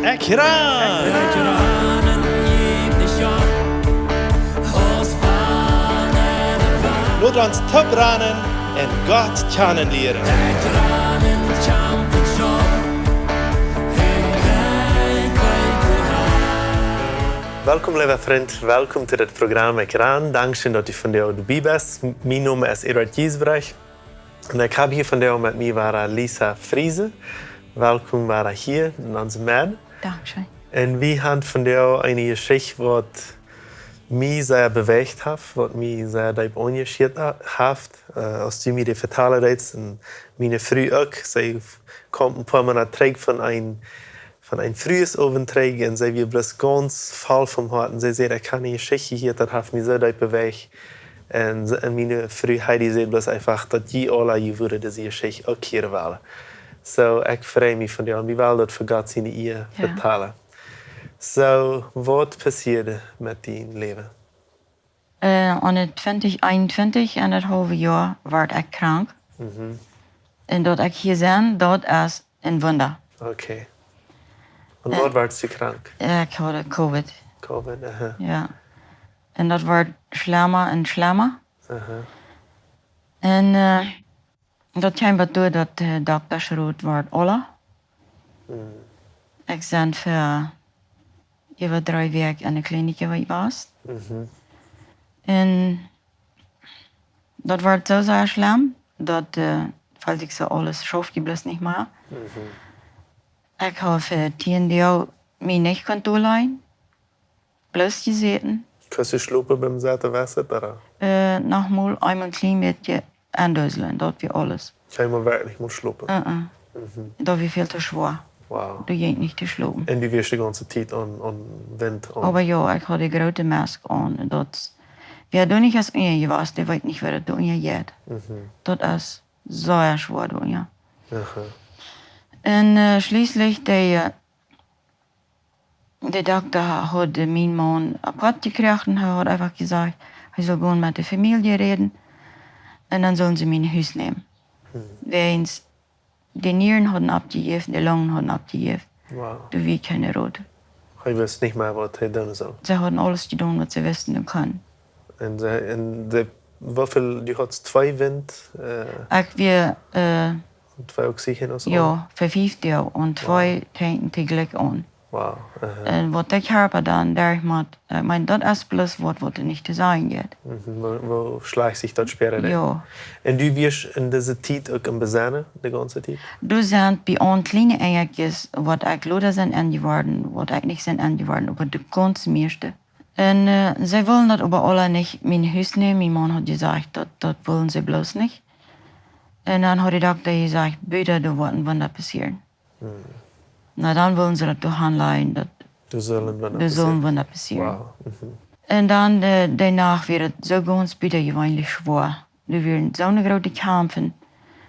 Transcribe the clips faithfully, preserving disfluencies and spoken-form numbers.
Ekj ran! Lot ons toop ranen un Gott kjanen lieren. Welkom, leewa Frint. Welkom to dit Programm Ekj ran. Dankscheen, daut du vondoag doabie best. Mien Nomen es Eduard Giesbrecht. Un ekj hab hia vondoag met mie wada Lisa Friesen. Welkom wada hia en onse Med. Dankscheen. Un wie haben vondoag eene Jeschicht, waut mie sea bewäacht haft, waut mie sea deep aunjeschieet ha-, haft, äh, aus du mie dee vetalen deedst. Un miene Fru uk, see kjeem een poa Moonat trigj von een, von een Fruesowent trigj un see wia bloos gaunz voll vom Hoat. Un see säd: "Ekj hab eene Jeschicht jehieet, daut haft mie sea deep bewäacht." Un se-, un miene Fru Heidi säd bloos eefach, daut jie aula, jie wudden dise Jeschicht uk hieren wellen. Soo, ekj frei mie vondoag, un wie wellen daut fa Gott siene Ea vetalen. Soo, waut passieed met dien Läwen? Äh, aun de twintich eenuntwintich, en daut haulwe Joa, wort ekj krank. Mhm. Un daut ekj hia sie, daut es een Wunda. Okay. Un waut wort du krank? Ekj haud Covid. Covid, aha. Jo. Un daut wort schlemma un schlemma. Aha. Un, äh, daut kjeem waut doa, daut, äh, Doktasch rooden wort aula. Mhm. Ekj sie fa äwa dree Wäakj en de Klinik jewast. Mhm. Un daut wort soo sea schlemm, daut, äh, feeld ekj soo aules, schauft je bloos nich mea. Mhm. Ekj hab fa tieen Doag mie nich kunt dolajen. Bloos jesäten. Kaust du schlopen biem Säten, wia daut, ooda? Äh, noch mol eemol een kjlien bät aunduseln, daut wia aules. Kjeenmol werkjlich mol schlopen? Äh, äh. Mhm. Daut wia väl too schwoa. Wow. Daut jinkj nich to schlopen. Un du wieescht de gaunze Tiet aun, aun Wint aun? Oba jo, ekj haud de groote Mask aun. Daut, wäa doa nich es unja jewast, dee weet nich, waut daut doa unja jeit. Mhm. Daut es sea schwoa doa unja. Aha. Un, äh, schlieslich, dee, äh, de Dokta haud mien Maun apoat jekjräajen, hee haud eefach jesajcht, hee sull gonen met de Famielje räden. Un dan sullen see mie no Hus nämen. Hm. Wäajens de Nieren hauden oppjejäft, de Lungen hauden oppjejäft. Wow. Doa wia kjeene Rot. Hee wist nich mea, waut hee doonen sull. See hauden aules jedonen, waut see wisten un kunnen. Un see, un de, woo väl, du haudst twee Wint, äh, ekj wia, äh, twee Oxygen ooda soo? Jo, fa fief Doag un twee Tankjen toojlikj aun. Wow, aha. Un waut de Kjarpa dan doa mott, ekj meen, daut es bloos waut, waut doa nich to sajen jeit. Mhm, woo, woo schlajcht sikj daut späta dan? Jo. Un du wieescht en dise Tiet uk em Besennen, de gaunze Tiet? Doa sent bie ons kjliene Enjelkjes, waut ekj lota sie enjeworden, waut ekj nich sie enjeworden, oba de gaunz mieeschte. Un, äh, see wullen daut oba aula nich mie no Hus nämen. Mien Maun haud jesajcht, daut, daut wullen see bloos nich. Un dan haud de Dokta jesajcht, buta doa woat een Wunda passieren. Hm. Na, dan wullen see daut doa aunlajen, daut doa sull een Wunda passieren. Doa sull een Wunda passieren. Wow. Mhm. Un dan, äh, de Nacht wia et soo gaunz butajeweenlich schwoa. Doa wieren soone groote Kjamfen.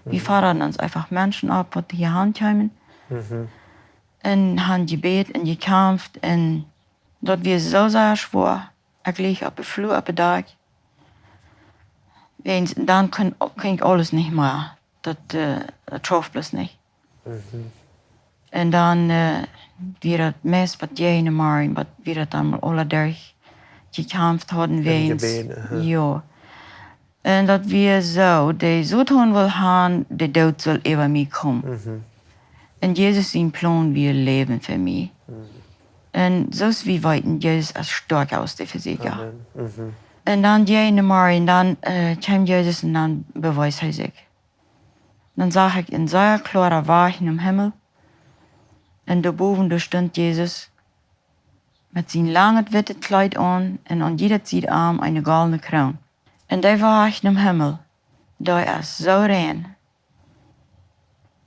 Wie, mhm, fodaden ons eefach Menschen opp, waut hia han kjeemen. Mhm. Un han jebät un jekjamft un daut wia soo sea schwoa. Ekj leech opp de Flua opp de Dakj. Wäajens dan kunn, kunn ekj aules nich mea. Daut, äh, daut schauft bloos nich. Mhm. Un dan, äh, wia daut meist bat jäajne Morjen, bat wie daut dan mol aula derch jekjamft hauden. Un wäajens jebät, aha. Jo. Un daut wia soo, de Soton wull han, de Doot sull äwa mie komen. Mhm. Un Jesus sien Plon wia Läwen fa mie. Mhm. Un soo aus wie weeten, Jesus es stoakja aus de Physika. Amen. Mhm. Un dan jäajne Morjen, dan, äh, kjeem Jesus un dan bewees hee sikj. Dan sach ekj een sea kloara Wajch nom Himmel. Un doa bowen, doa stunt Jesus met sien langet wittet Kjleet aun un aun jieda Sied am eene goldne Kroon. Un dee Wajch nom Himmel, dee es soo rein.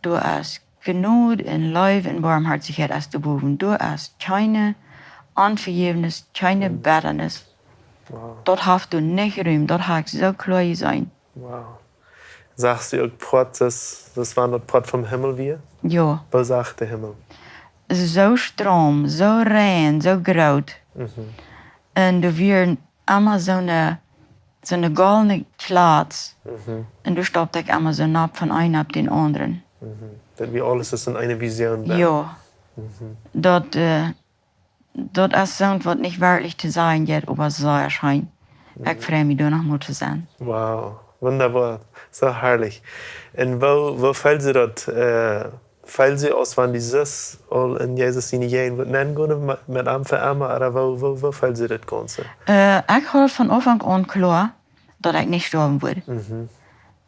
Doa es Jnod un Leew un Boamhoatichkjeit es doa bowen. Doa es kjeene Onvejäwnis, kjeene, mhm, Bettanis. Wow. Daut haft doa nich Rum, daut hab ekj soo kloa jeseenen. Wow. Sachst du uk Poat, daut, daut wia daut Poat vom Himmel wia? Jo. Woo sach de Himmel? Soo straum, soo rein, soo groot. Mhm. Un doa wia emma soone, soone goldne Kjlatz. Mhm. Un doa staupt ekj emma soo nopp von eenen opp dän aundren. Mhm. Daut wia aules aus en eene Visioon bie. Jo. Daut, äh, daut es soont waut nich werkjlich to sajen jeit, oba sea scheen. Ekj frei mie doa noch mol to sennen. Wow, wundaboa. Soo harlich. Un woo, woo feelt sikj daut, äh, feelt sikj aus wan du sust aul en Jesus siene Jäajenwoat nenn gonen met, met am fa emma, ooda woo, woo, woo feelt sikj daut Gaunze? Äh, ekj haud von Aunfank aun kloa, daut ekj nich stoawen wudd.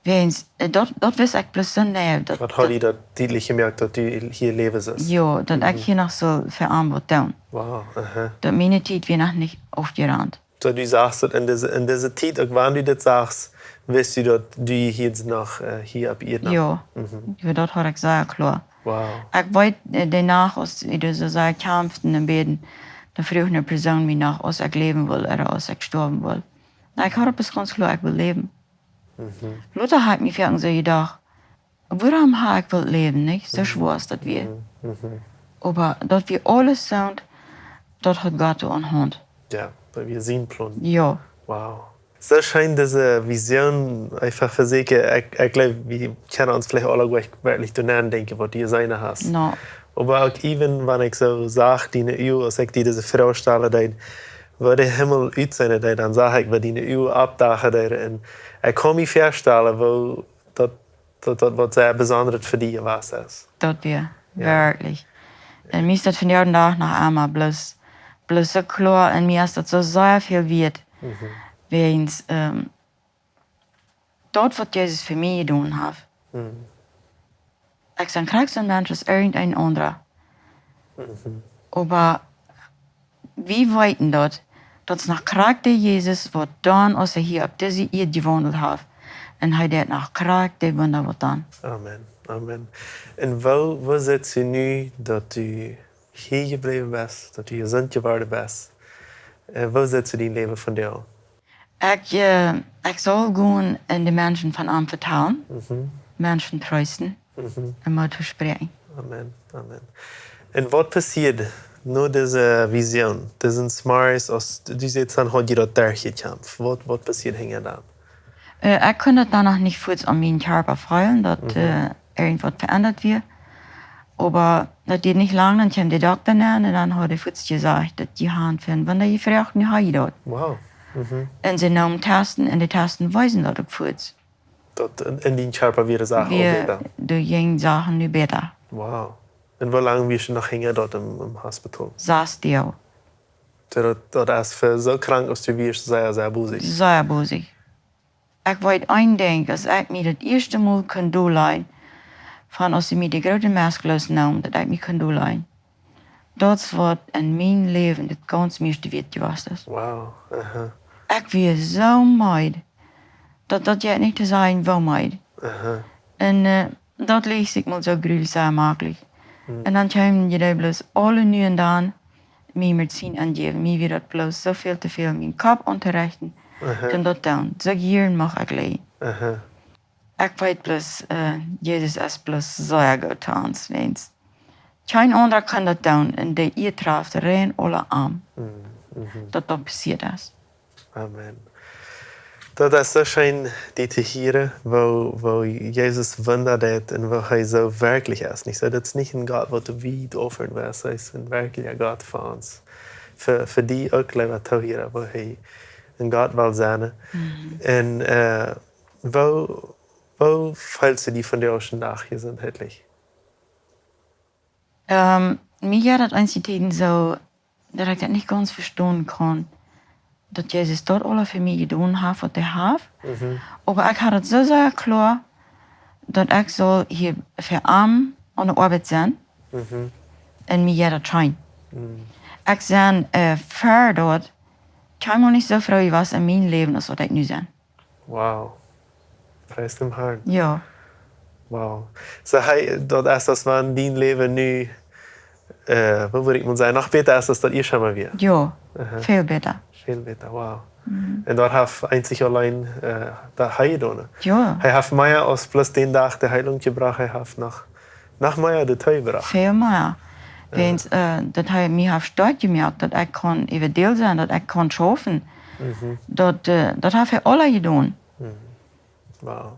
Wäajens, äh, daut, daut wist ekj bloos soo nau, daut, Gott haud die daut dietlich jemoakt, daut du hia läwen sust. Jo, daut ekj hia noch sull fa am waut doonen. Wow, aha. Daut miene Tiet wia noch nich aufjerant. Soo, du sajchst daut en dise, en dise Tiet, uk wan du dit sajchst, wist du daut du hia noch, äh, hia opp Ieed noch. Jo, jo, daut haud ekj sea kloa. Wow. Ekj weet, äh, de Nacht, aus ekj doa soo sea kjamft un bäd, dan fruach eene Persoon mie noch, aus ekj läwen wull ooda aus ekj stoawen wull. Na, ekj haud daut bloos gaunz kloa, ekj wull läwen. Lota haud mie foaken soo jedocht, wuarom ha ekj wult läwen, nich? Soo schwoa aus daut wia. Oba daut wia aules soont, daut haud Gott aun Haunt. Jo, daut wia sien Plon. Jo. Wow. Soo scheen dise Vision, eefach fa sikj, ekj, ekj jleew, wie kjennen ons veleicht aula goanich werkjlich doaraun denkjen, waut du jeseenen hast. No. Oba uk even, wan ekj soo sach, diene Uagen, aus ekj die dise Froag stalen deed, woo de Himmel utseenen deed, dan sach ekj, woo diene Uagen oppdachen deeden. Un ekj kaun mie väastalen, woo daut, daut, daut waut sea Besondret fa die jewast es. Daut wia, jo, werkjlich. Un mie es daut vondoag dän Dach noch emma bloos, bloos soo kloa. Un mie es daut soo sea väl wieet. Wäajens, ähm, daut waut Jesus fa mie jedonen haft. Ekj sie krakjt soon Mensch aus irjent een aundra. Oba wie weeten daut, daut es noch krakjt de Jesus, waut dan, aus hee hia opp dise Ieed jewaundelt haft, un hee deed noch krakjt de Wunda waut dan. Amen, amen. Un woo, woo sitst du nu, daut du hia jebläwen best, daut du jesunt jeworden best? Äh, woo sitst du dien Läwen vondoag? Ekj, äh, ekj saul gonen un de Menschen von am vetalen, Menschen treesten un Moot toospräakjen. Amen, amen. Un waut passieed no dise Vision? Disen Morjes, aus du sajchst, dan haud die daut derchjekjamft. Waut, waut passieed hinjaraun? Äh, ekj kunn daut dan noch nich fuaz aun mienen Kjarpa feelen, daut, äh, irjent waut veendat wia. Oba daut deed nich lang, dan kjeem de Dokta nenn un dan haud hee fuaz jesajcht, daut dee hauden fa Wunda jefroacht, nu ha jie daut. Wow. Un see neemen Testen un de Testen weesen daut uk fuaz. Daut en, en dien Kjarpa wieren Sachen aul bäta? Doa jinjen Sachen nu bäta. Wow. Un woo lang wieescht du noch hinja doa em, em Hospital? Sas Doag. Soo, daut, daut es fa soo krank aus du wieescht, sea, sea bosich. Sea bosich. Ekj weet een Dinkj, aus ekj mie daut ieeschte Mol kunn dollajen, von aus see mie de groote Mask loosneemen, daut ekj mie kunn dollajen. Daut es waut en mien Läwen daut gaunz mieeschte wieet jewast es. Wow, aha. Ekj wia soo meed, daut, daut jeit nich to sajen, woo meed. Aha. Un, äh, daut leet sikj mol soo gruelsom moakjlich. Un dan kjeemen dee bloos aule nu un dan mie Medizin aunjäwen. Mie wia daut bloos soo väl to väl, mienen Kopp auntorechten. Aha. Dan daut dan. Soo jieren mucht ekj lijen. Aha. Ekj weet bloos, äh, Jesus es bloos sea goot to ons, wäajens kjeen aundra kaun daut doonen, un de Ieed traft rein aula am. Daut daut passieet es. Amen. Daut es soo scheen, die to hieren, woo, woo Jesus Wunda deit un woo hee soo werkjlich es. Nich soo, daut es nich een Gott, waut wiet auf west, hee es een werkjlicha Gott fa ons. Fa, fa die uk, leewa Toohiera, woo hee een Gott well sennen. Un, äh, woo, woo feelst du die vondoag dän Dach jesuntheitlich? Ähm, mie jeit daut eenje Tieden soo, daut ekj daut nich gaunz vestonen kaun, daut Jesus daut aula fa mie jedonen haft, waut hee haft. Oba ekj haud daut soo sea kloa, daut ekj saul hia fa am aun de Oabeit sennen. Un mie jeit daut scheen. Ekj sie, äh, ver daut kjeenmol nich soo froo jewast en mien Läwen aus waut ekj nu sie. Wow. Pries däm Harn. Jo. Wow. Soo, hee, daut es aus wan dien Läwen nu, äh, woo wudd ekj mol sajen, noch bäta es aus daut ieescht emol wia. Jo, aha, väl bäta. Väl bäta, wow. Un daut haft eenzich auleen, äh, daut hee jedonen. Jo. Hee haft mea aus bloos dän Dach de Heilunk jebrocht, hee haft noch noch mea doatoo jebrocht. Väl mea. Jo. Wäajens, äh, daut hee mie haft stoakj jemoakt, daut ekj kunn äwent Deel sennen, daut ekj kunn schaufen. Daut, äh, daut haft hee aula jedonen. Wow.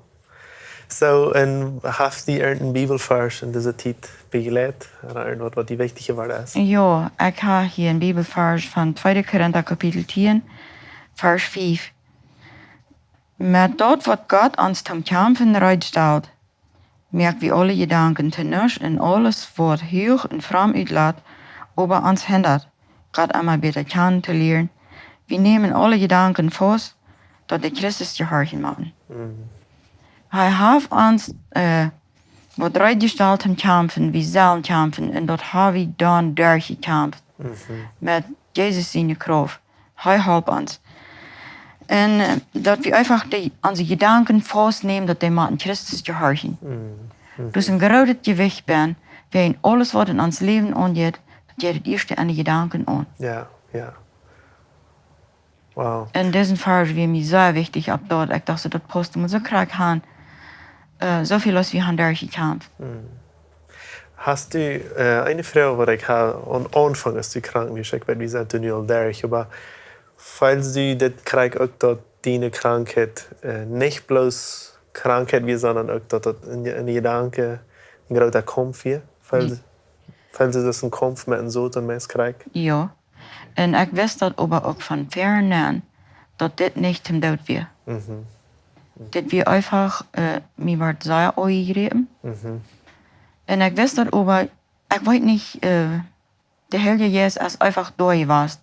So, un hast du irjent een Bibelvarsch en dise Tiet bejleit? Ooda irjentwaut, waut die wichtich jeworden es? Jo, ekj hab hia een Bibelvarsch von tweede Korinta Kapitel tieen, Varsch fief. Met daut, waut Gott ons toom Kjamfen reed stalt, moak wie aule Jedanken to nuscht un aules, waut huach un fromm utlat, oba ons hindat, Gott emma bäta kjanen to lieren. Wie nämen aule Jedanken faust, daut dee Christus jehorchen motten. Hee haft ons, äh, waut reed jestalt toom Kjamfen, wie sellen kjamfen, un daut hab wie dan derchjekjamft. Met Jesus siene Krauft. Hee halpt ons. Un, äh, daut wie eefach dee, onse Jedanken faustnämen, daut dee motten Christus jehorchen. Daut es een grootet Jewicht, Ben, wäajen aules, waut en ons Läwen aunjeit, daut jeit daut ieeschte aun de Jedanken aun. Jo, jo. Wow. Un disen Varsch wia mie sea wichtich, opp daut ekj docht, soo daut paust mau soo krakjt aun, äh, soo väl aus wie haben derchjekjamft. Hast du, äh, eene Froag, waut ekj hab aum Aunfank, aus du krank wieescht, ekj weet, wie sent doa nu aul derch, oba feelst du daut krakjt uk, daut diene Krankheit, äh, nich bloos Krankheit wia, sonda uk daut daut en, en Jedanken een groota Kaumf wia? Feelst, feelst du daut een Kaumf met een Soton meist krakjt? Jo. Un ekj wist daut oba uk von fern aun, daut dit nich toom Doot wia. Dit wia eefach, äh, mie wort sea aunjejräpen. Un ekj wist daut oba, ekj weet nich, äh, de Heilje Jeist es eefach doa jewast.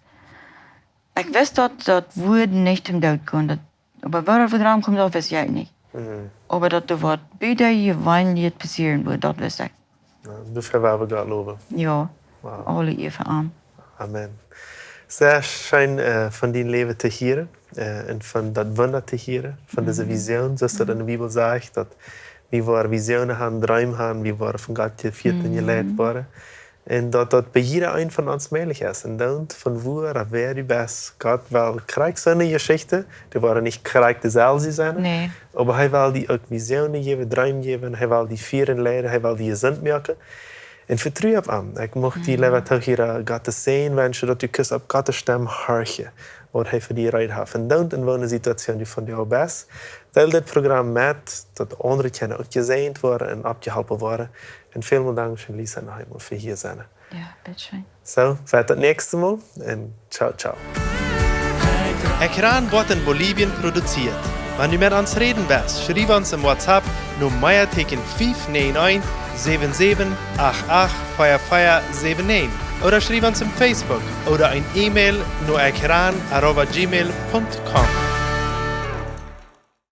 Ekj wist daut, daut wudd nich toom Doot gonen, daut Oba woo daut doaraun kjeem, daut wist ekj nich. Oba daut doa waut bie dee jeweenlich passieren wudd, daut wist ekj. Jo, doafäa woa wie Gott lowen. Jo. Wow. Aule Ea fa am. Amen. Sea scheen, äh, von dien Läwen to hieren, äh, un von daut Wunda to hieren, von dise Vision, soo aus daut en de Bibel sajcht, daut wie woaren Visionen haben, Dreem haben, wie woaren von Gott jefieet un jeleit woaren. Un daut daut bie jieda een von ons mäajlich es. Un dan von wua, ooda wäa du best, Gott well krakjt soone Jeschicht, dee woaren nich krakjt deeselwje sennen. Nä. Oba hee well die uk Visionen jäwen, Dreem jäwen, hee well die fieren, leiden, hee well die jesunt moaken. Un vetru opp am. Ekj mucht die, leewa Toohiera, Gott sienen Säajen wenschen, daut du kaust opp Gott siene Stemm horchen, waut hee fa die reed haft. Un dan en woone Situation du vondoag best, deel dit Program met, daut aundre kjennen uk jesäajent woaren un oppjeholpen woaren. Un välmol dankscheen, Lisa, noch eemol fa hia sennen. Jo, bitteschön. Soo, bat daut näakjste Mol un ciao, ciao. Ekjran woat en Bolivien produzieet. Wan du met ons räden west, schriew ons em WhatsApp no Meateeken fief näajen eent, säwen säwen acht acht, vea vea säwen näajen. Ooda schriew ons em Facebook ooda een E-Mail no ekjran arroba gmail punkt com.